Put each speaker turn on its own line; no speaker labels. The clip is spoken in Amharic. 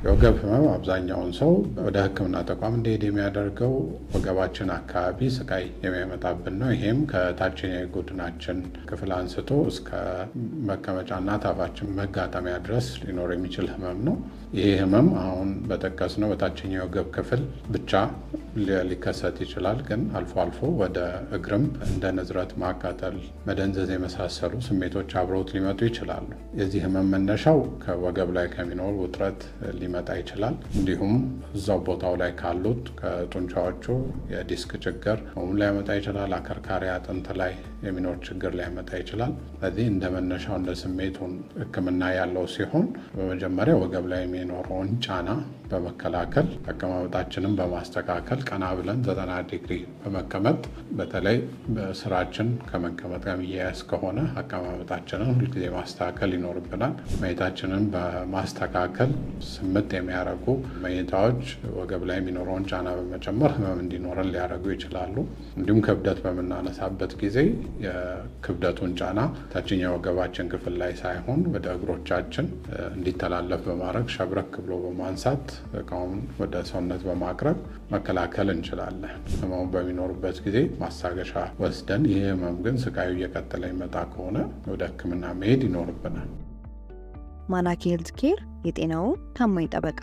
የወገብ ህመም አብዛኛውን ሰው ወደ ሕክምና ተቋም እንዲሄድ የሚያደርገው ወገባችን አካባቢ ስቃይ የሚያመጣብን ነው። ይሄም ከታችኛው የጎድናችን ክፍል አንስቶ እስከ መቀመጫና ታፋችን መጋጠሚያ ድረስ ሊኖር የሚችል ህመም ነው። ይሄ ህመም አሁን በጠቀስነው በታችኛው የወገብ ክፍል ብቻ ሊከሰት ይችላል። ግን አልፎ አልፎ ወደ እግርም እንደ ንዝረት፣ ማቃጠል፣ መደንዘዝ የመሳሰሉ ስሜቶች አብረውት ሊመጡ ይችላሉ። የዚህ ህመም መነሻው ከወገብ ላይ ከሚኖር ውጥረት ሊመጣ ይችላል። እንዲሁም እዛው ቦታው ላይ ካሉት ከጡንቻዎቹ የዲስክ ችግር ህመሙን ሊያመጣ ይችላል። አከርካሪ አጥንት ላይ የሚኖር ችግር ሊያመጣ ይችላል። ስለዚህ እንደ መነሻው እንደ ስሜቱን ሕክምና ያለው ሲሆን በመጀመሪያ ወገብ ላይ የሚኖረውን ጫና በመከላከል፣ አቀማመጣችንን በማስተካከል፣ ቀና ብለን 90 ዲግሪ በመቀመጥ፣ በተለይ በስራችን ከመቀመጥ ጋር የሚያያዝ ከሆነ አቀማመጣችንን ሁልጊዜ ማስተካከል ይኖርብናል። መኝታችንን በማስተካከል፣ ስምጥ የሚያደርጉ መኝታዎች ወገብ ላይ የሚኖረውን ጫና በመጨመር ህመም እንዲኖረን ሊያደርጉ ይችላሉ። እንዲሁም ክብደት በምናነሳበት ጊዜ የክብደቱን ጫና ታችኛው ወገባችን ክፍል ላይ ሳይሆን ወደ እግሮቻችን እንዲተላለፍ በማድረግ፣ ሸብረክ ብሎ በማንሳት፣ እቃውን ወደ ሰውነት በማቅረብ መከላከል እንችላለን። ህመሙ በሚኖርበት ጊዜ ማስታገሻ ወስደን ይህ ህመም ግን ስቃዩ እየቀጠለ ይመጣ ከሆነ ወደ ሕክምና መሄድ ይኖርብናል።
ማናኪ ሄልዝ ኬር፣ የጤናው ታማኝ ጠበቃ።